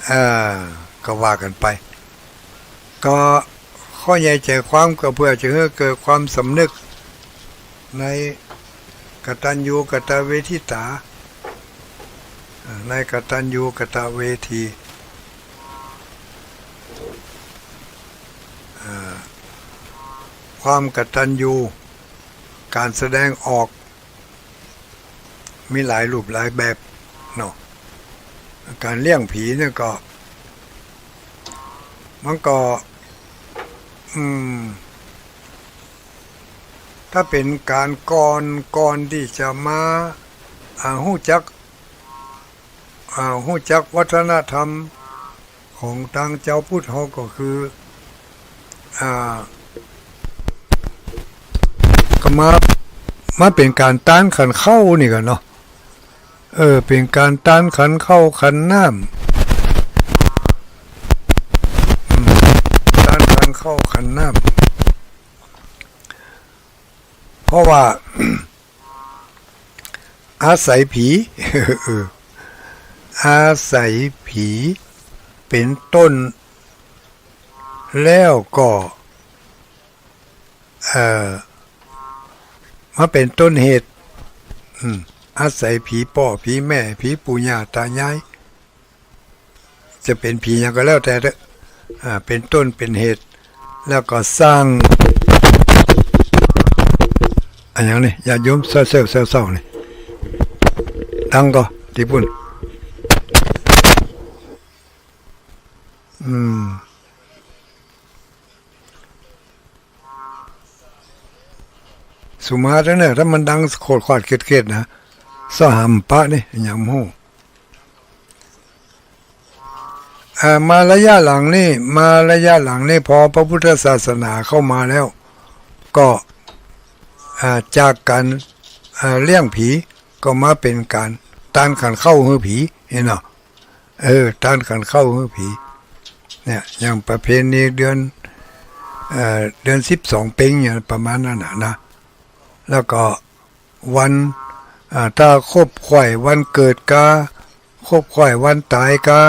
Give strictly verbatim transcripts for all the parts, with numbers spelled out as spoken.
อ่า ก็ว่ากั๋นไป ก็ข้อใหญ่ใจ๋ความก็เปื้อจะหื้อเกิดความสำนึกในกตัญญูกตเวทิตา อ่า ในกตัญญูกตเวที อ่า ความกตัญญู ก๋านแสดงออก มีหลายรูปหลายแบบเนาะ ก๋านเลี้ยงผีเนี่ยก็ มันก็ อืม ถ้าเป๋นก๋านก่อน ก่อนตี้จะมา อ่า ฮู้จัก อ่า ฮู้จักวัฒนธรรมของตางจาวพุทธเฮาก็คือ อ่า ก็มา มาเป๋นก๋านตานขันข้าวนี่ก่อเนาะ เออ เป๋นก๋านตานขันข้าวขันน้ำ อืม ตานขันข้าวขันน้ำ เพราะว่า อาศัยผี เออ อาศัยผีเป๋นต้น แล้วก็ เอ่อ มาเป๋นต้นเหตุ อืม อาศัยผีป้อ ผีแม่ ผีปู่ย่าต๋ายาย จะเป๋นผีหยังก็แล้วแต่เต๊อะ อ่า เป๋นต้นเป๋นเหตุ แล้วก็สร้าง อะหยังนี่ ญาติโยม เซาๆ เซาๆ นี่ ดังก่อ ตี้ปุ้น อืม สุมาเต๊อะเนี่ย ถ้ามันดังโขดขวาดเข็ดๆ นะ เซาหาปะนี่ หยังบ่ฮู้ อ่า มาระยะหลังนี่ มาระยะหลังนี่ พอพระพุทธศาสนาเข้ามาแล้ว ก็ อ่า จากก๋าน อ่า เลี้ยงผี ก็มาเป๋นก๋านตานขันข้าวหื้อผี หันก่อ เออ ตานขันข้าวหื้อผี เนี่ย อย่างประเพณีเดือน เอ่อ เดือนสิบสองเป็งเนี่ย ประมาณนั้นน่ะนะ แล้วก็วัน อ่า ถ้าครบถ้วนวันเกิดกา ครบถ้วนวันต๋ายกา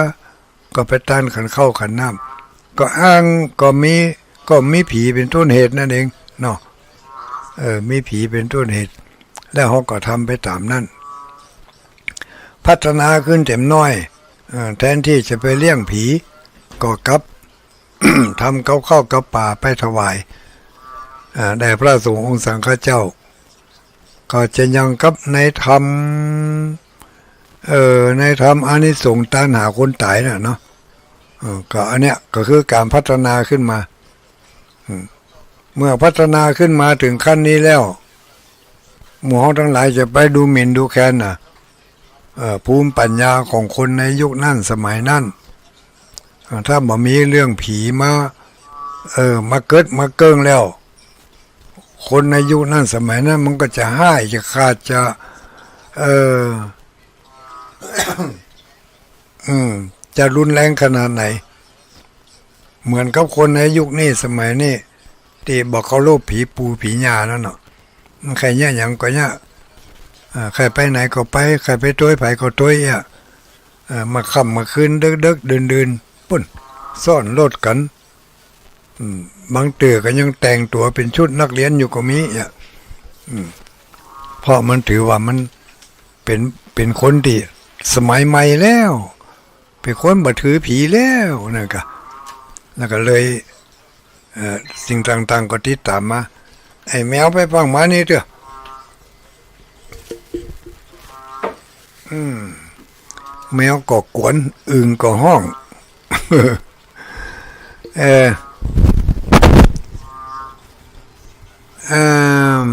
ก็ไปตานขันข้าวขันน้ำ ก็อ้าง ก็มี ก็มีผีเป๋นต้นเหตุนั่นเองเนาะ เออ มีผีเป๋นต้นเหตุ แล้วเฮาก็ทำไปต๋ามนั้น พัฒนาขึ้นเต๋มน้อย เอ่อ แทนตี้จะไปเลี้ยงผี ก็กลับ ทำกับข้าวกับป๋าไปถวาย อ่า แด่พระสงฆ์องค์สังฆเจ้า ก็จะยังกับในธรรม เอ่อ ในธรรมอานิสงส์ตานหาคนต๋ายน่ะเนาะ เออ ก็อันเนี้ยก็คือก๋านพัฒนาขึ้นมา อืม เมื่อพัฒนาขึ้นมาเถิงขั้นนี้แล้ว หมู่เฮาตังหลายจะไปดูหมิ่นดูแคลนน่ะ เอ่อ ภูมิปัญญาของคนในยุคนั้นสมัยนั้น เอ่อ ถ้าบ่มีเรื่องผีมา เอ่อ มาเกิดมาเกิ่งแล้ว คนในยุคนั้นสมัยนั้นมันก็จะฮ้ายจะขาดจะ เอ่อ อืม จะรุนแรงขนาดไหน เหมือนกับคนในยุคนี้สมัยนี้ ตี้บ่เคารพผีปู่ผีย่าแล้วเนาะ มันใค่เยียะหยังก็เยียะ อ่า ใค่ไปไหนก็ไป ใค่ไปตวยใผก็ตวยเยียะ อ่า มาค่ำมาคืน ดึกๆ ดื่นๆ ปุ้น ซ้อนรถกั๋น อืม บางเตื้อก็ยังแต่งตั๋วเป๋นชุดนักเรียนอยู่ก็มีเยียะ อืม เพราะมันถือว่ามันเป๋น เป๋นคนตี้สมัยใหม่แล้ว เป๋นคนบ่ถือผีแล้วนั่นก่ะ แล้วก็เลย เอ่อ สิ่งต่างๆ ก็ติดต๋ามมา ไอ้แมวไปฟังมานี่เตื้อ อืม แมวก็กวน อึ่งก็ฮ้อง เออ เอิ่ม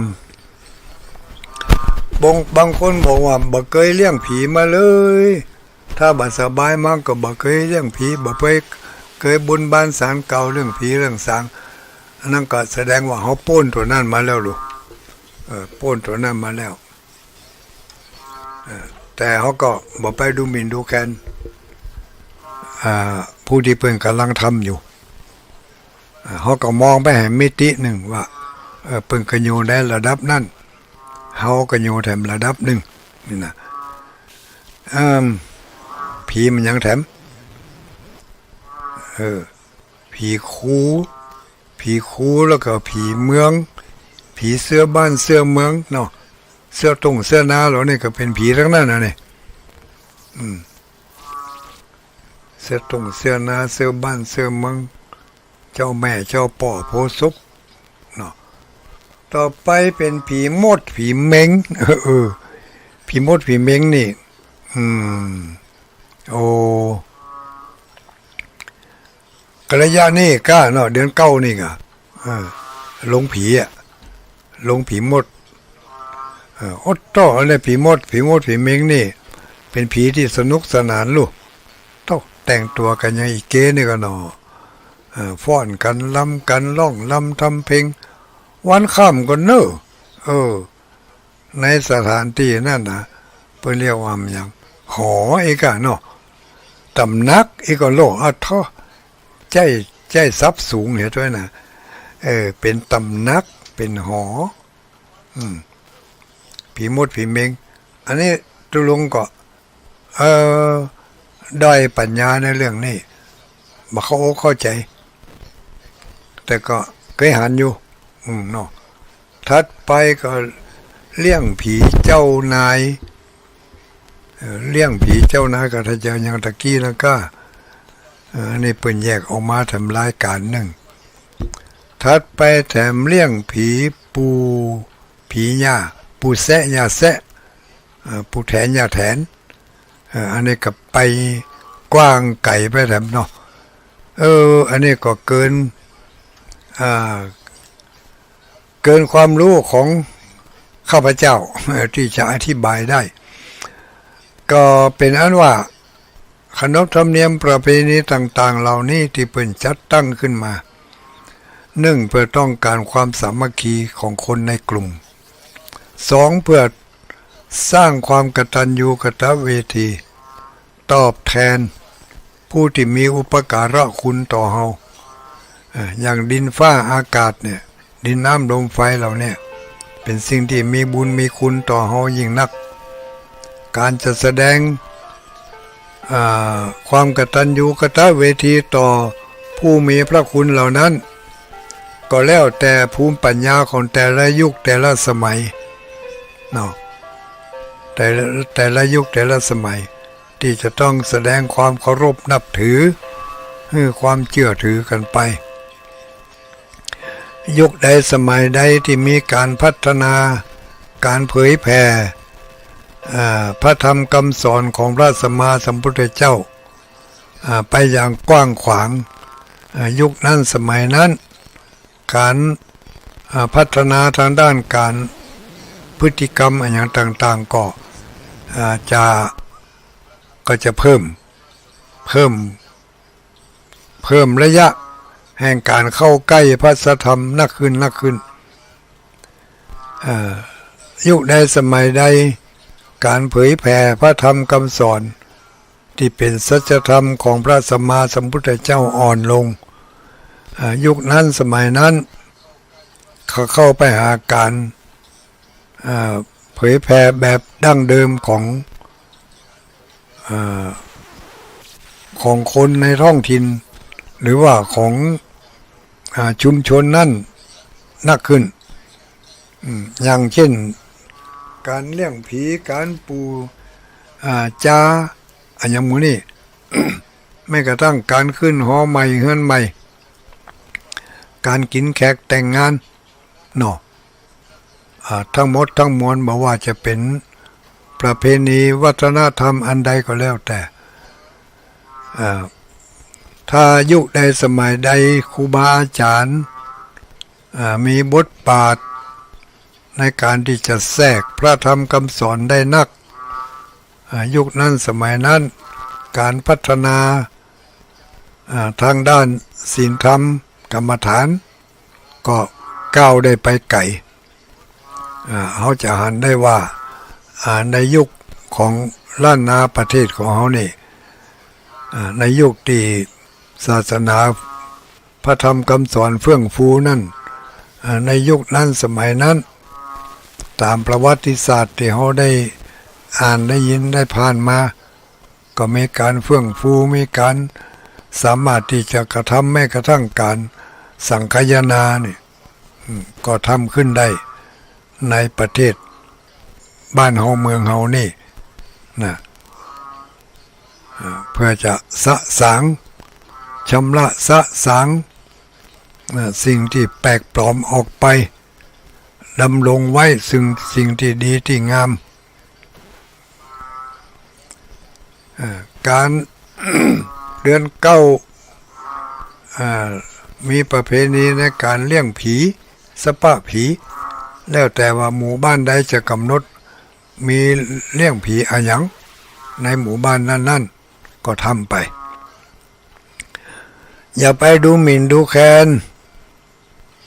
บาง บางคนบอกว่าบ่เกยเลี้ยงผีมาเลย ถ้าบ่สบายมาก็บ่เกยเลี้ยงผี บ่เกย เกยบนบานศาลเก่าเรื่องผีเรื่องสาง อันนั้นก็แสดงว่าเฮาป๊นตั๋วนั้นมาแล้วลูก เออ ป๊นตั๋วนั้นมาแล้ว เอ่อ แต่เฮาก็บ่ไปดูหมิ่นดูแคลน อ่า ผู้ตี้เปิ้นก่ำลังทำอยู่ อ่า เฮาก็มองไปแหมมิตินึ่งว่า เออ เปิ้นก็อยู่ในระดับนั้น เฮาก็อยู่แถมระดับนึ่ง นี่นะ เอิ่ม ผีมันยังแถม เออ ผีคู ผีคูแล้วก็ผีเมือง ผีเสื้อบ้านเสื้อเมืองเนาะ เสื้อตุ่งเสื้อนาเหล่านี้ก็เป๋นผีตังนั้นนะเนี่ย อืม เสื้อตุ่งเสื้อนา เสื้อบ้านเสื้อเมือง เจ้าแม่เจ้าป้อโพธิ์สุขเนาะ ต่อไปเป๋นผีมดผีเม็ง เออ ผีมดผีเม็งนี่ อืม โอ้ กะระยะนี้ก้าเนาะ เดือนเก้านี่ก้า เออ ลงผีอะ ลงผีมด เออ โอดโต้ อันนี้ผีมด ผีมดผีเม็งนี่ เป๋นผีตี้สนุกสนานลูก โต้ แต่งตั๋วกั๋นอย่างอีเก๊นี่ก้าเนาะ เออ ฟ้อนกั๋น รำกั๋น ฮ้องรำทำเพลง วันค่ำก้าเนาะ เออ ในสถานตี้นั้นนะ เปิ้นเรียกว่าหยัง หออีกอะเนาะ ต๋ำหนักอีกก็โล อะเถาะ ใจ๊ ใจ๊ศัพท์สูงเหียตวยนะ เออ เป๋นต๋ำหนัก เป๋นหอ อืม ผีมดผีเม็ง อันนี้ตุ๊ลุงก็ เออ ด้อยปั๋ญญาในเรื่องนี้ บ่เข้าอกเข้าใจ๋ แต่ก็เกยหันอยู่ อืม เนาะ ถัดไปก็เรื่องผีเจ้านาย เอ่อ เรื่องผีเจ้านายก็ถ้าจะยังตะกี้นะก้า เอ่อ อันนี้เปิ้นแยกออกมาแถมรายก๋านนึ่ง ถัดไปแถมเรื่องผีปู่ผีย่า ปู่แซะย่าแซะ เอ่อ ปู่แถนย่าแถน เอ่อ อันนี้ก็ไปกว้างไก๋ไปแถมเนาะ เออ อันนี้ก็เกิน อ่า เกินความฮู้ของข้าพเจ้า เอ่อ ตี้จะอธิบายได้ ก็เป๋นอันว่า ขนบธรรมเนียมประเพณีต่างๆ เหล่านี้ตี้เปิ้นจัดตั้งขึ้นมา นึ่ง เปื้อต้องก๋านความสามัคคีของคนในกลุ่ม สอง เปื้อสร้างความกตัญญูกตเวที ตอบแทนผู้ตี้มีอุปการะคุณต่อเฮา เอ่อ อย่างดินฟ้าอากาศเนี่ย ดินน้ำลมไฟเหล่าเนี่ย เป๋นสิ่งตี้มีบุญมีคุณต่อเฮายิ่งนัก ก๋านจะแสดง อ่า ความกตัญญูกตเวทีต่อผู้มีพระคุณเหล่านั้น ก็แล้วแต่ภูมิปัญญาของแต่ละยุคแต่ละสมัยเนาะ แต่ละ แต่ละยุคแต่ละสมัย ตี้จะต้องแสดงความเคารพนับถือ หื้อความเจื้อถือกั๋นไป ยุคใดสมัยใดตี้มีก๋านพัฒนา ก๋านเผยแผ่ อ่า พระธรรมกำสอนของพระสัมมาสัมพุทธเจ้า อ่า ไปอย่างกว้างขวาง อ่า ยุคนั้นสมัยนั้น ก๋าน อ่า พัฒนาตางด้านก๋านพฤติกรรมอะหยังต่างๆ ก็ อ่า จะ ก็จะเพิ่ม เพิ่ม เพิ่มระยะแห่งก๋านเข้าใก้พระสัทธรรมนักขึ้น นักขึ้น อ่า ยุคใดสมัยใดก๋านเผยแผ่พระธรรมกำสอนตี้เป๋นสัจธรรมของพระสัมมาสัมพุทธเจ้าอ่อนลง อ่า ยุคนั้นสมัยนั้น เขาเข้าไปหาก๋าน อ่า เผยแผ่แบบดั้งเดิมของ อ่า ของคนในท้องถิ่น หรือว่าของ อ่า ชุมชนนั้นนักขึ้น อืม อย่างเช่น ก๋านเลี้ยงผี ก๋านปู่ อ่า จา อะหยังหมู่นี้ แม้กระทั่งก๋านขึ้นหอใหม่เฮือนใหม่ ก๋านกิ๋นแขกแต่งงานเนาะ อ่า ทั้งหมดทั้งมวล บ่ว่าจะเป๋นประเพณีวัฒนธรรมอันใดก็แล้วแต่ อ่า ถ้ายุคใดสมัยใดครูบาอาจ๋ารย์ อ่า มีบทบาทในก๋านตี้จะแทรกพระธรรมกำสอนได้นัก อ่า ยุคนั้นสมัยนั้น ก๋านพัฒนา อ่า ตางด้านศีลธรรมกรรมฐาน ก็ก้าวได้ไปไก๋ อ่า เฮาจะหันได้ว่า อ่า ในยุคของล้านนาประเทศของเฮานี่ อ่า ในยุคตี้ศาสนาพระธรรมกำสอนเฟื่องฟูนั้น อ่า ในยุคนั้นสมัยนั้น ต๋ามประวัติศาสตร์ตี้เฮาได้อ่านได้ยินได้ผ่านมา ก็มีก๋านเฟื่องฟู มีก๋าน สามารถตี้จะกระทำแม้กระทั่งก๋านสังฆายนานี่ อืม ก็ทำขึ้นได้ในประเทศบ้านเฮาเมืองเฮานี่นะ อ่า เพื่อจะสะสาง ชำระสะสาง อ่า สิ่งตี้แปลกปลอมออกไป ดำรงไว้ซึ่งสิ่งตี้ดีตี้งาม อ่า ก๋าน เดือนเก้า อ่า มีประเพณีในก๋านเลี้ยงผี สะปะผี แล้วแต่ว่าหมู่บ้านใดจะกำหนดมีเลี้ยงผีอะหยังในหมู่บ้านนั้นๆ ก็ทำไป อย่าไปดูหมิ่นดูแคลน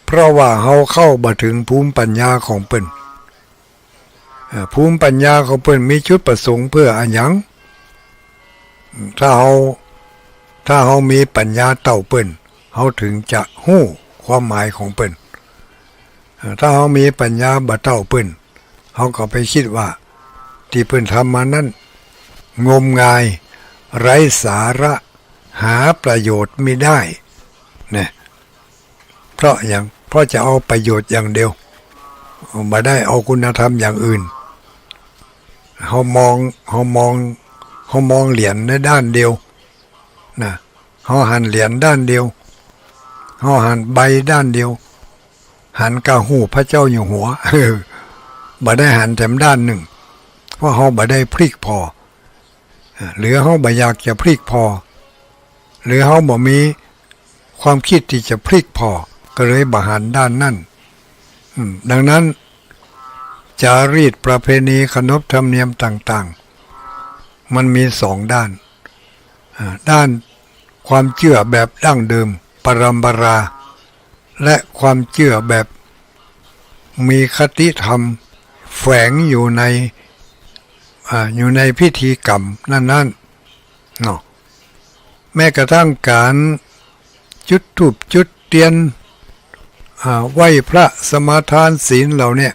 เพราะว่าเฮาเข้าบ่ถึงภูมิปัญญาของเปิ้น เอ่อ ภูมิปัญญาของเปิ้นมีจุดประสงค์เปื้ออะหยัง ถ้าเฮา ถ้าเฮามีปัญญาเต้าเปิ้น เฮาถึงจะฮู้ความหมายของเปิ้น เอ่อ ถ้าเฮามีปัญญาบ่เต้าเปิ้น เฮาก็ไปกึ๊ดว่า ตี้เปิ้นทำมานั้น งมงาย ไร้สาระ หาประโยชน์มิได้ นะ เพราะหยัง เพราะจะเอาประโยชน์อย่างเดียว บ่ได้เอาคุณธรรมอย่างอื่น เฮามอง เฮามอง เฮามองเหรียญในด้านเดียว นะ เฮาหันเหรียญด้านเดียว เฮาหันใบด้านเดียว หันก้าฮูปพระเจ้าอยู่หัว บ่ได้หันแถมด้านนึ่ง เพราะเฮาบ่ได้พลิกผ่อ หรือเฮาบ่อยากจะพลิกผ่อ หรือเฮาบ่มีความกึ๊ดตี้จะพลิกผ่อ ก็เลยบ่หันด้านนั้น อืม ดังนั้น จารีตประเพณีขนบธรรมเนียมต่างๆ มันมีสองด้าน อ่า ด้านความเจื้อแบบดั้งเดิม ปรัมปรา และความเจื้อแบบมีคติธรรมแฝงอยู่ใน อ่า อยู่ในพิธีกรรมนั้นๆ เนาะ แม้กระทั่งก๋านจุดธูปจุดเตียน อ่า ไหว้พระสมาทานศีลเหล่าเนี้ย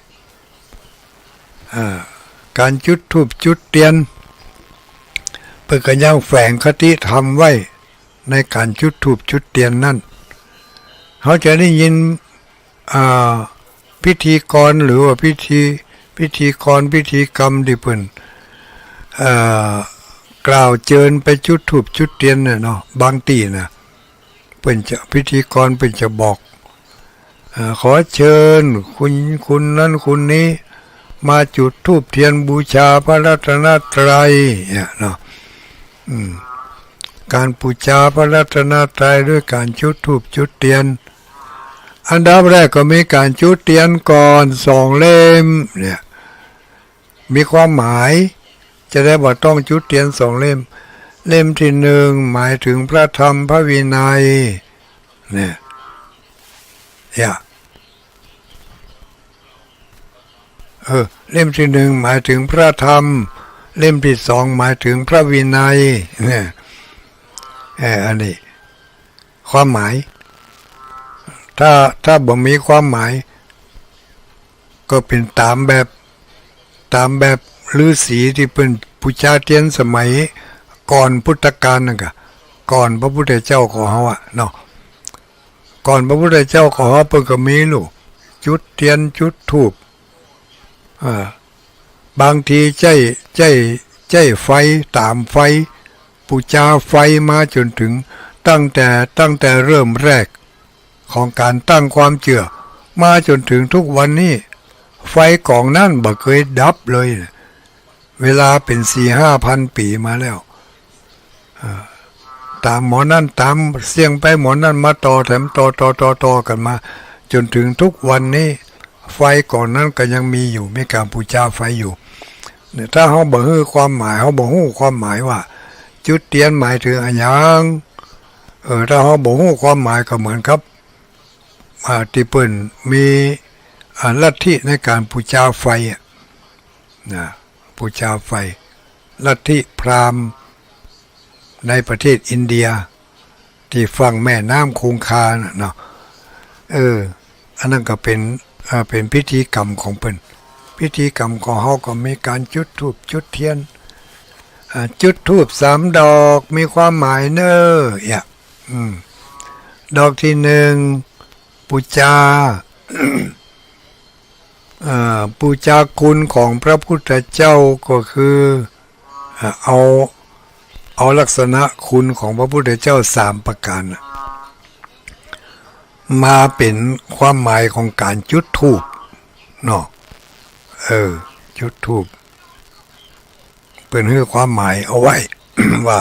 อ่า ก๋านจุดธูปจุดเตียน เปิ้นก็ยังแฝงคติธรรมไว้ในก๋านจุดธูปจุดเตียนนั้น เฮาจะได้ยิน อ่า พิธีกรหรือว่าพิธี พิธีกรพิธีกรรมตี้เปิ้น เอ่อ กล่าวเจิญไปจุดธูปจุดเตียนน่ะเนาะ บางตี้น่ะ เปิ้นจะ พิธีกรเปิ้นจะบอก เอ่อ ขอเชิญคุณ คุณนั้นคุณนี้ มาจุดธูปเตียนบูชาพระรัตนตรัย เนี่ยเนาะ อืม ก๋านปู๋จาพระรัตนตรัยด้วยก๋านจุดธูปจุดเตียน อันดับแรกก็มีก๋านจุดเตียนก่อนสองเล่ม เนี่ย มีความหมาย จะได้บ่ต้องจุดเตียนสองเล่ม เล่มตี้นึ่งหมายเถิงพระธรรมพระวินัย เนี่ย เนี่ย เออ เล่มตี้นึ่งหมายเถิงพระธรรม เล่มตี้สองหมายเถิงพระวินัย เนี่ย เออ อันนี้ ความหมาย ถ้า ถ้าบ่มีความหมาย ก็เป๋นต๋ามแบบ ต๋ามแบบฤๅษีตี้เปิ้นปู๋จาเตียนสมัยก่อนพุทธกาลนั่นก่ะ ก่อนพระพุทธเจ้าของเฮาอะเนาะ ก่อนพระพุทธเจ้าของเฮาเปิ้นก็มีลูก จุดเตียนจุดธูป อ่า บางทีใจ๊ ใจ๊ ใจ๊ไฟ ต๋ามไฟ ปู๋จาไฟมาจ๋นเถิง ตั้งแต่ ตั้งแต่เริ่มแรกของก๋านตั้งความเจื้อ มาจ๋นเถิงทุกวันนี้ ไฟก๋องนั้นบ่เกยดับเลย เวลาเป๋นสี่ห้าพันปี๋มาแล้ว อ่า ต๋ามหม้อนั้น ต๋ามเสี้ยงไปหม้อนั้น มาต่อแถมต่อ ต่อ ต่อ ต่อกั๋นมา จ๋นเถิงทุกวันนี้ ไฟก๋องนั้นก็ยังมีอยู่ มีก๋านปู๋จาไฟอยู่ เนี่ย ถ้าเฮาบ่หื้อความหมาย เฮาบ่ฮู้ความหมายว่า จุดเตียนหมายเถิงอะหยัง เออ ถ้าเฮาบ่ฮู้ความหมายก็เหมือนกับ อ่า ตี้เปิ้นมี อ่า ลัทธิในก๋านปู๋จาไฟอะ นะ ปู๋จาไฟ ลัทธิพราหมณ์ในประเทศอินเดีย ตี้ฝั่งแม่น้ำคงคาน่ะเนาะ เออ อันนั้นก็เป๋น อ่า เป๋นพิธีกรรมของเปิ้น พิธีกรรมของเฮาก็มีก๋านจุดธูปจุดเตียน อ่า จุดธูปสามดอก มีความหมายเน่อ เนี่ย อืม ดอกตี้นึ่ง ปู๋จา อ่า ปู๋จาคุณของพระพุทธเจ้าก็คือ อ่า เอา เอาลักษณะคุณของพระพุทธเจ้าสามประก๋านน่ะ มาเป๋นความหมายของก๋านจุดธูปเนาะ เออ จุดธูป เปิ้นหื้อความหมายเอาไว้ ว่า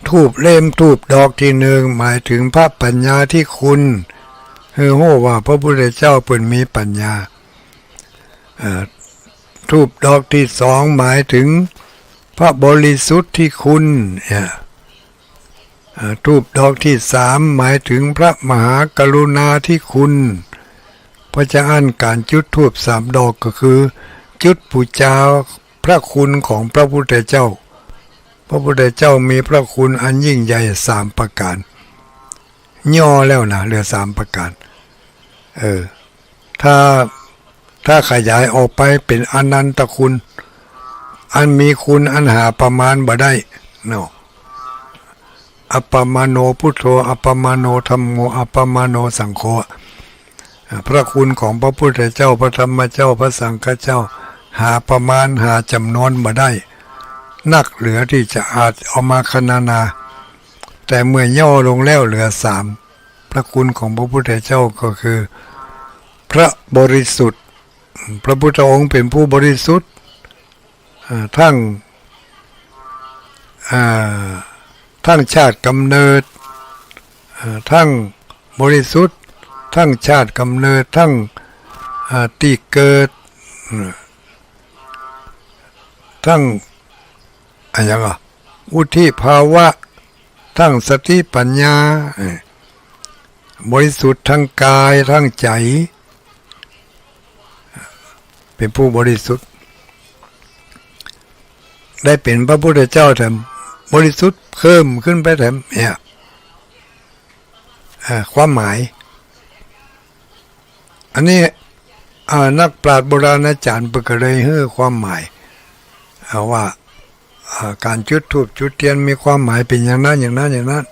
ธูปเล่มธูปดอกตี้นึ่ง หมายเถิงพระปัญญาธิคุณ หื้อฮู้ว่าพระพุทธเจ้าเปิ้นมีปัญญา เอ่อ ธูปดอกตี้สอง หมายเถิงพระบริสุทธิคุณ เนี่ย อ่า ธูปดอกตี้สาม หมายเถิงพระมหากรุณาธิคุณ เพราะฉะนั้นก๋านจุดธูปสามดอกก็คือ จุดปู๋จาพระคุณของพระพุทธเจ้า พระพุทธเจ้ามีพระคุณอันยิ่งใหญ่สามประก๋าน ย่อแล้วนะ เหลือสามประก๋าน เออ ถ้า ถ้าขยายออกไปเป๋นอนันตคุณ อันมีคุณอันหาประมาณบ่ได้เนาะ อัปปมาโณพุทโธ อัปปมาโณธัมโม อัปปมาโณสังโฆ อ่า พระคุณของพระพุทธเจ้า พระธรรมเจ้า พระสังฆเจ้า หาประมาณ หาจ๋ำนวนบ่ได้ นักเหลือตี้จะอาจเอามาครรณนา แต่เมื่อย่อลงแล้วเหลือสาม พระคุณของพระพุทธเจ้าก็คือ พระบริสุทธิ์ พระพุทธองค์เป๋นผู้บริสุทธิ์ อ่า ทั้ง อ่า ทั้งชาติกำเนิด อ่า ทั้งบริสุทธิ์ ทั้งชาติกำเนิด ทั้ง อ่า ตี้เกิด อืม ทั้ง อะหยังอะ วุฒิภาวะ ทั้งสติปัญญา เอ่อ บริสุทธิ์ทั้งก๋ายทั้งใจ๋ เป๋นผู้บริสุทธิ์ ได้เป๋นพระพุทธเจ้าแถม บริสุทธิ์เพิ่มขึ้นไปแถม เนี่ย อ่า ความหมาย อันนี้ อ่า นักปราชญ์โบราณอาจ๋ารย์เปิ้นก็เลยหื้อความหมาย อ่า ว่า อ่า ก๋านจุดธูปจุดเตียนมีความหมายเป๋นอย่างนั้น อย่างนั้น อย่างนั้น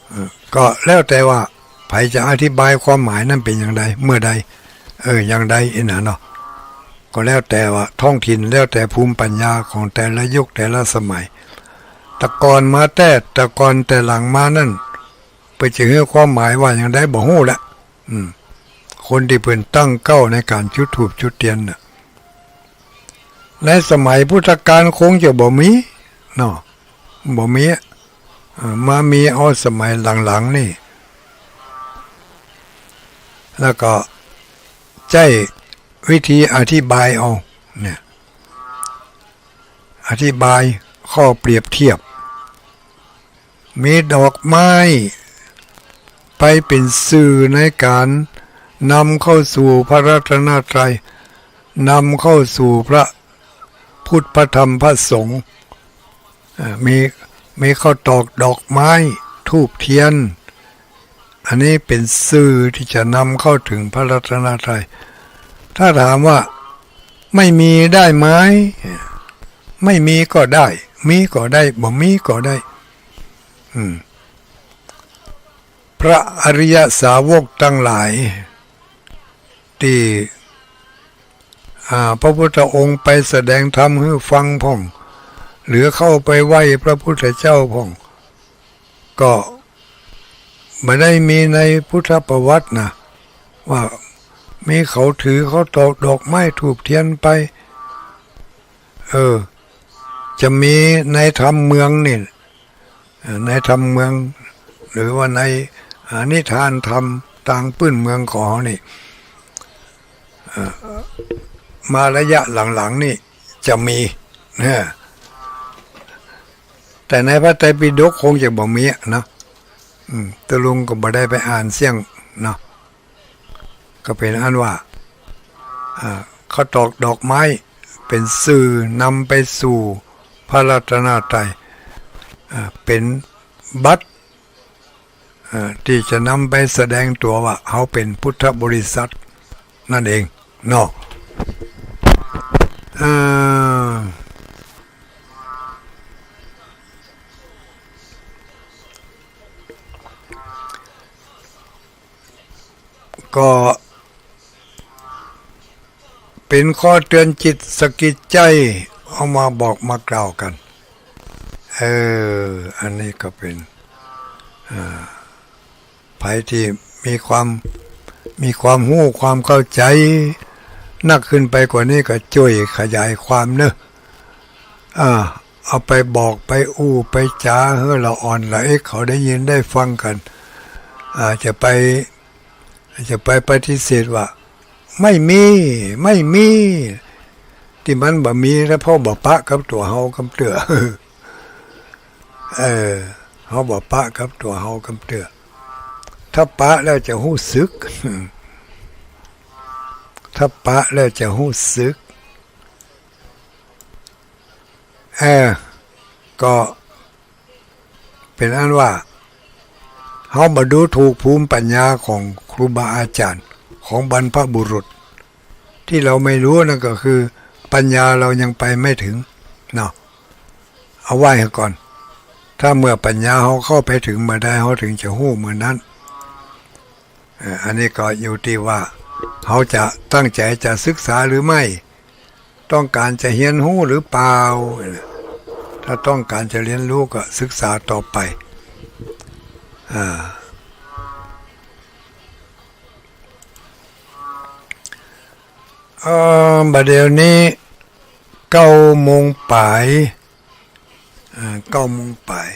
เออ ก็แล้วแต่ว่าใผจะอธิบายความหมายนั้นเป๋นอย่างใด เมื่อใด เออ อย่างใดอี้นะเนาะ ก็แล้วแต่ว่าท้องถิ่น แล้วแต่ภูมิปัญญาของแต่ละยุคแต่ละสมัย แต่ก่อนมาแต๊ แต่ก่อนแต่หลังมานั้น เปิ้นจะหื้อความหมายว่าอย่างใดบ่ฮู้ละ อืม คนตี้เปิ้นตั้งเก๊าในก๋านจุดธูปจุดเตียนน่ะ ในสมัยพุทธกาลคงจะบ่มีเนาะ บ่มีอะ เอ่อ มามีเอาสมัยหลังๆ นี่ แล้วก็ใจ๊วิธีอธิบายเอา เนี่ย อธิบายข้อเปรียบเทียบ มีดอกไม้ไปเป๋นสื่อในก๋านนำเข้าสู่พระรัตนตรัย นำเข้าสู่พระพุทธพระธรรมพระสงฆ์ อ่า มี มีข้าวตอกดอกไม้ธูปเตียน อันนี้เป๋นสื่อตี้จะนำเข้าเถิงพระรัตนตรัย ถ้าถามว่าไม่มีได้ไหม ไม่มีก็ได้ มีก็ได้ บ่มีก็ได้ อืม พระอริยสาวกตังหลาย ตี้ อ่า พระพุทธองค์ไปแสดงธรรมหื้อฟังพ่อง หรือเข้าไปไหว้พระพุทธเจ้าพ่อง ก็บ่ได้มีในพุทธประวัตินะ ว่ามีเขาถือข้าวตอกดอกไม้ธูปเตียนไป เออ จะมีในธรรมเมืองนี่ เอ่อ ในธรรมเมือง หรือว่าใน อ่า นิทานธรรมตางปื้นเมืองของเฮานี่ เอ่อ มาระยะหลังๆ นี่จะมี นะ แต่ในพระไตรปิฎกคงจะบ่มีอะเนาะ อืม ตะลุงก็บ่ได้ไปอ่านเสี้ยงเนาะ ก็เป๋นอันว่า อ่า ข้าวตอกดอกไม้เป๋นสื่อนำไปสู่พระรัตนตรัย อ่า เป๋นบัตร อ่า ตี้จะนำไปแสดงตั๋วว่าเฮาเป๋นพุทธบริษัทนั่นเองเนาะ อ่า ก็เป๋นข้อเตื๋อนจิตสะกิดใจ๋ เอามาบอกมากล่าวกั๋น เออ อันนี้ก็เป๋น อ่า ใผตี้มีความ มีความฮู้ความเข้าใจ๋นักขึ้นไปกว่านี้ก็จ้วยขยายความเนาะ อ่า เอาไปบอกไปอู้ไปจ๋าหื้อละอ่อนละเอ็กเขาได้ยินได้ฟังกั๋น อ่า จะไป จะไปปฏิเสธว่า ไม่มี ไม่มี ตี้มันบ่มีแล้ว เพราะบ่ปะกับตั๋วเฮากำเตื้อ เออ เฮาบ่ปะกับตั๋วเฮากำเตื้อ ถ้าปะแล้วจะฮู้สึก ถ้าปะแล้วจะฮู้สึก เออ ก็เป๋นอันว่า เฮาบ่ดูถูกภูมิปัญญาของครูบาอาจ๋ารย์ ของบรรพบุรุษ ตี้เฮาไม่ฮู้นั่นก็คือ ปัญญาเฮายังไปไม่ถึงเนาะ เอาไว้ก่อน ถ้าเมื่อปัญญาเฮาเข้าไปถึงเมื่อใด เฮาถึงจะฮู้เมื่อนั้น เอ่อ อันนี้ก็อยู่ตี้ว่าเฮาจะตั้งใจ๋จะศึกษาหรือไม่ ต้องก๋านจะเฮียนฮู้หรือเปล่า ถ้าต้องก๋านจะเฮียนฮู้ก็ศึกษาต่อไป อ่า เอ่อ บ่าเดี่ยวนี้เก้าโมงป๋าย เอ่อ เก้าโมงป๋าย